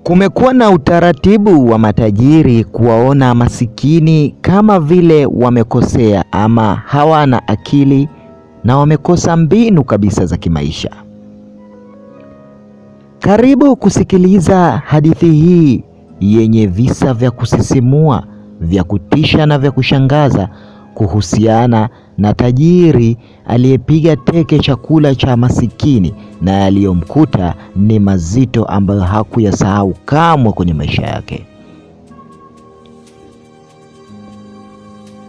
Kumekuwa na utaratibu wa matajiri kuwaona masikini kama vile wamekosea ama hawana akili na wamekosa mbinu kabisa za kimaisha. Karibu kusikiliza hadithi hii yenye visa vya kusisimua, vya kutisha na vya kushangaza kuhusiana na tajiri aliyepiga teke chakula cha masikini na yaliyomkuta ni mazito ambayo hakuyasahau kamwe kwenye maisha yake.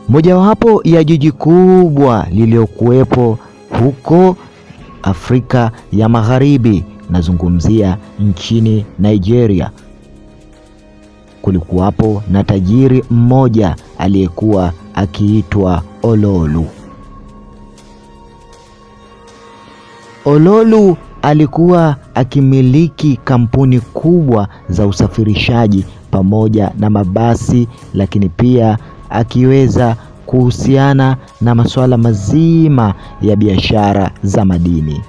Mojawapo ya jiji kubwa lililokuwepo huko Afrika ya Magharibi, nazungumzia nchini Nigeria, kulikuwapo na tajiri mmoja aliyekuwa akiitwa Ololu. Ololu alikuwa akimiliki kampuni kubwa za usafirishaji pamoja na mabasi, lakini pia akiweza kuhusiana na masuala mazima ya biashara za madini.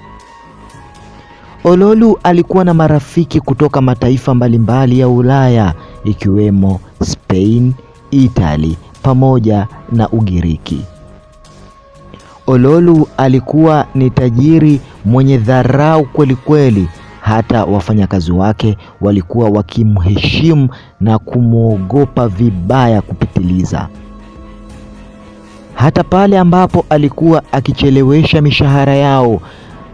Ololu alikuwa na marafiki kutoka mataifa mbalimbali ya Ulaya ikiwemo Spain, Italy pamoja na Ugiriki. Ololu alikuwa ni tajiri mwenye dharau kweli kweli, hata wafanyakazi wake walikuwa wakimheshimu na kumwogopa vibaya kupitiliza. Hata pale ambapo alikuwa akichelewesha mishahara yao,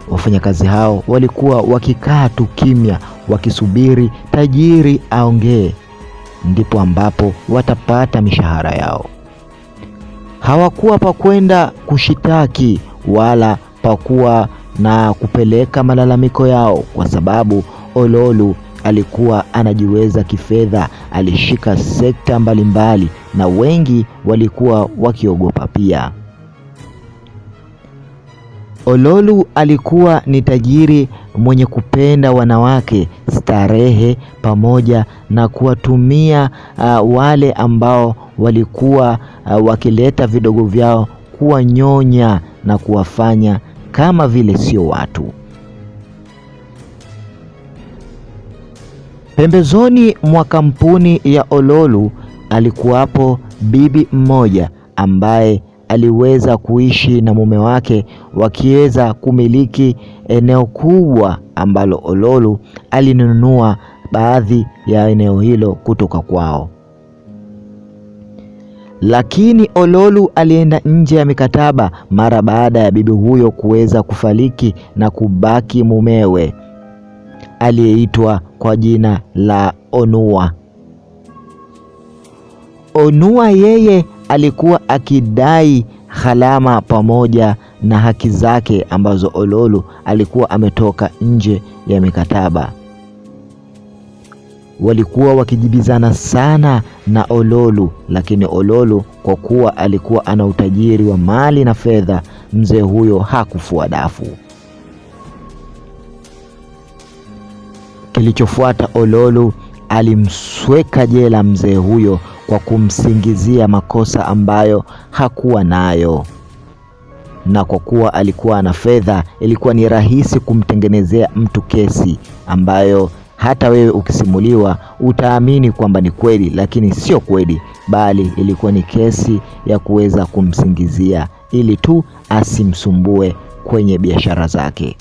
wafanyakazi hao walikuwa wakikaa tu kimya, wakisubiri tajiri aongee, ndipo ambapo watapata mishahara yao. Hawakuwa pa kwenda kushitaki wala pakuwa na kupeleka malalamiko yao, kwa sababu Ololu alikuwa anajiweza kifedha. Alishika sekta mbalimbali na wengi walikuwa wakiogopa pia. Ololu alikuwa ni tajiri mwenye kupenda wanawake, starehe pamoja na kuwatumia wale ambao walikuwa wakileta vidogo vyao kuwanyonya na kuwafanya kama vile sio watu. Pembezoni mwa kampuni ya Ololu alikuwapo bibi mmoja ambaye aliweza kuishi na mume wake wakiweza kumiliki eneo kubwa ambalo Ololu alinunua baadhi ya eneo hilo kutoka kwao. Lakini Ololu alienda nje ya mikataba mara baada ya bibi huyo kuweza kufariki na kubaki mumewe aliyeitwa kwa jina la Onua. Onua yeye alikuwa akidai gharama pamoja na haki zake ambazo Ololu alikuwa ametoka nje ya mikataba. Walikuwa wakijibizana sana na Ololu, lakini Ololu kwa kuwa alikuwa ana utajiri wa mali na fedha, mzee huyo hakufua dafu. Kilichofuata, Ololu alimsweka jela mzee huyo kwa kumsingizia makosa ambayo hakuwa nayo, na kwa kuwa alikuwa na fedha, ilikuwa ni rahisi kumtengenezea mtu kesi ambayo hata wewe ukisimuliwa utaamini kwamba ni kweli, lakini sio kweli, bali ilikuwa ni kesi ya kuweza kumsingizia ili tu asimsumbue kwenye biashara zake.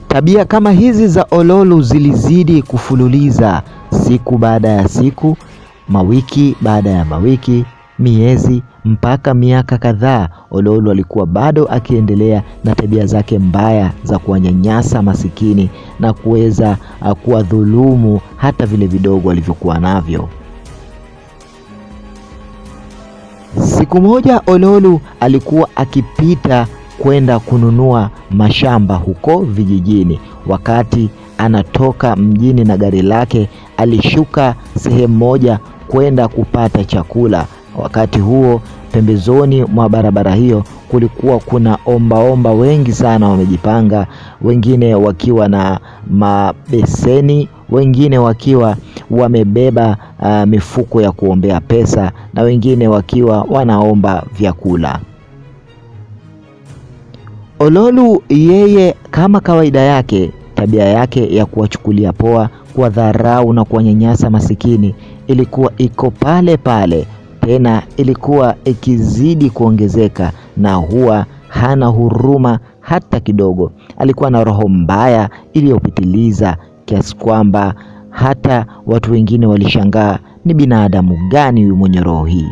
Tabia kama hizi za Ololu zilizidi kufululiza siku baada ya siku, mawiki baada ya mawiki, miezi mpaka miaka kadhaa. Ololu alikuwa bado akiendelea na tabia zake mbaya za kuwanyanyasa masikini na kuweza kuwadhulumu hata vile vidogo alivyokuwa navyo. Siku moja Ololu alikuwa akipita kwenda kununua mashamba huko vijijini. Wakati anatoka mjini na gari lake, alishuka sehemu moja kwenda kupata chakula. Wakati huo pembezoni mwa barabara hiyo kulikuwa kuna ombaomba wengi sana wamejipanga, wengine wakiwa na mabeseni, wengine wakiwa wamebeba mifuko ya kuombea pesa na wengine wakiwa wanaomba vyakula. Ololu yeye kama kawaida yake Tabia yake ya kuwachukulia poa, kuwadharau na kuwanyanyasa masikini ilikuwa iko pale pale, tena ilikuwa ikizidi kuongezeka, na huwa hana huruma hata kidogo. Alikuwa na roho mbaya iliyopitiliza kiasi kwamba hata watu wengine walishangaa, ni binadamu gani huyu mwenye roho hii?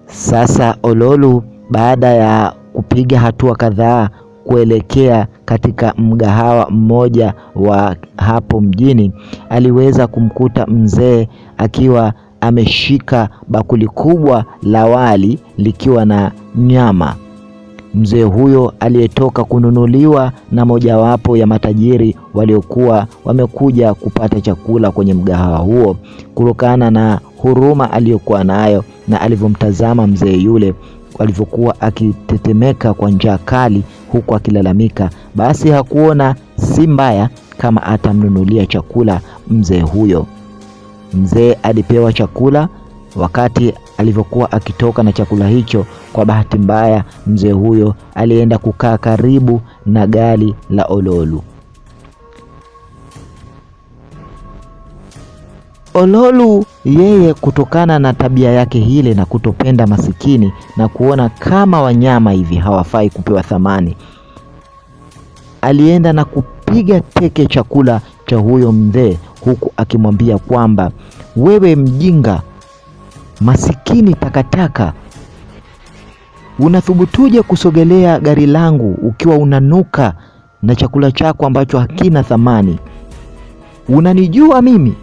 Sasa Ololu baada ya kupiga hatua kadhaa kuelekea katika mgahawa mmoja wa hapo mjini, aliweza kumkuta mzee akiwa ameshika bakuli kubwa la wali likiwa na nyama. Mzee huyo aliyetoka kununuliwa na mojawapo ya matajiri waliokuwa wamekuja kupata chakula kwenye mgahawa huo, kutokana na huruma aliyokuwa nayo na alivyomtazama mzee yule alivyokuwa akitetemeka kwa njaa kali huku akilalamika, basi hakuona si mbaya kama atamnunulia chakula mzee huyo. Mzee alipewa chakula. Wakati alivyokuwa akitoka na chakula hicho, kwa bahati mbaya mzee huyo alienda kukaa karibu na gari la Ololu. Ololu yeye, kutokana na tabia yake hile na kutopenda masikini na kuona kama wanyama hivi hawafai kupewa thamani, alienda na kupiga teke chakula cha huyo mzee, huku akimwambia kwamba wewe mjinga, masikini takataka, unathubutuje kusogelea gari langu ukiwa unanuka na chakula chako ambacho hakina thamani? Unanijua mimi?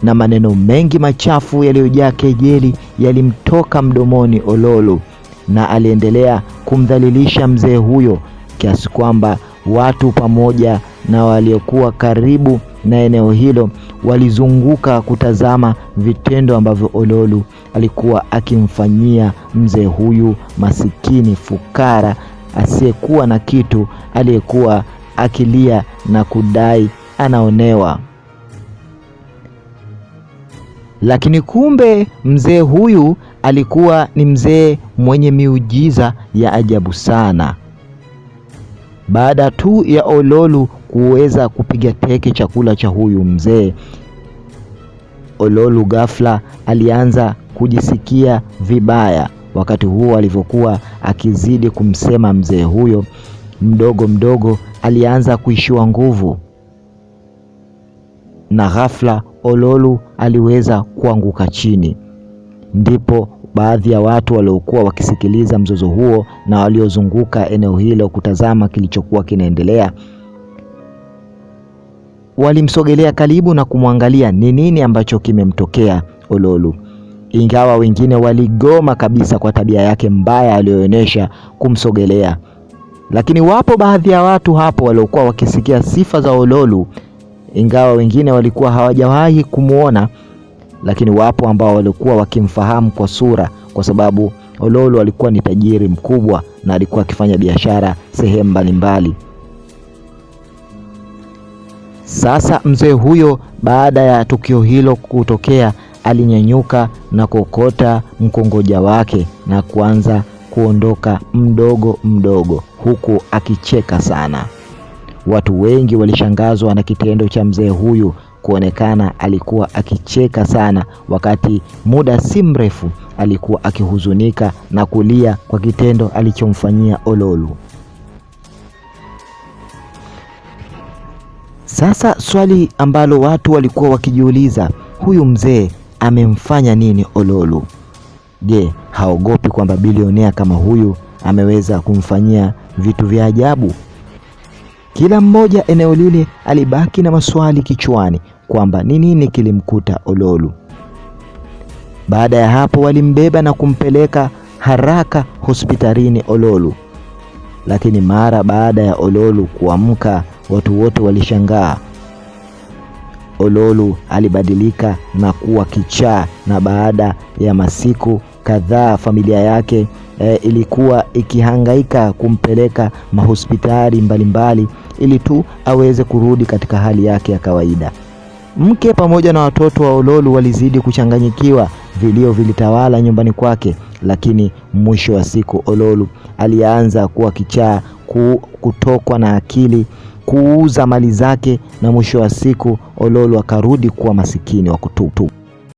Na maneno mengi machafu yaliyojaa kejeli yalimtoka mdomoni Ololu, na aliendelea kumdhalilisha mzee huyo kiasi kwamba watu pamoja na waliokuwa karibu na eneo hilo walizunguka kutazama vitendo ambavyo Ololu alikuwa akimfanyia mzee huyu masikini fukara asiyekuwa na kitu, aliyekuwa akilia na kudai anaonewa. Lakini kumbe mzee huyu alikuwa ni mzee mwenye miujiza ya ajabu sana. Baada tu ya Ololu kuweza kupiga teke chakula cha huyu mzee, Ololu ghafla alianza kujisikia vibaya. Wakati huo alivyokuwa akizidi kumsema mzee huyo, mdogo mdogo alianza kuishiwa nguvu, na ghafla Ololu aliweza kuanguka chini. Ndipo baadhi ya watu waliokuwa wakisikiliza mzozo huo na waliozunguka eneo hilo kutazama kilichokuwa kinaendelea walimsogelea karibu na kumwangalia ni nini ambacho kimemtokea Ololu. Ingawa wengine waligoma kabisa kwa tabia yake mbaya aliyoonyesha kumsogelea, lakini wapo baadhi ya watu hapo waliokuwa wakisikia sifa za Ololu, ingawa wengine walikuwa hawajawahi kumuona, lakini wapo ambao walikuwa wakimfahamu kwa sura, kwa sababu Ololu alikuwa ni tajiri mkubwa na alikuwa akifanya biashara sehemu mbalimbali. Sasa mzee huyo baada ya tukio hilo kutokea, alinyanyuka na kuokota mkongoja wake na kuanza kuondoka mdogo mdogo, huku akicheka sana. Watu wengi walishangazwa na kitendo cha mzee huyu kuonekana alikuwa akicheka sana, wakati muda si mrefu alikuwa akihuzunika na kulia kwa kitendo alichomfanyia Ololu. Sasa swali ambalo watu walikuwa wakijiuliza, huyu mzee amemfanya nini Ololu? Je, haogopi kwamba bilionea kama huyu ameweza kumfanyia vitu vya ajabu? Kila mmoja eneo lile alibaki na maswali kichwani kwamba ni nini kilimkuta Ololu. Baada ya hapo walimbeba na kumpeleka haraka hospitalini Ololu. Lakini mara baada ya Ololu kuamka, watu wote walishangaa. Ololu alibadilika na kuwa kichaa, na baada ya masiku kadhaa familia yake ilikuwa ikihangaika kumpeleka mahospitali mbalimbali ili tu aweze kurudi katika hali yake ya kawaida. Mke pamoja na watoto wa Ololu walizidi kuchanganyikiwa, vilio vilitawala nyumbani kwake, lakini mwisho wa siku Ololu alianza kuwa kichaa, kutokwa na akili, kuuza mali zake, na mwisho wa siku Ololu akarudi kuwa masikini wa kutupu.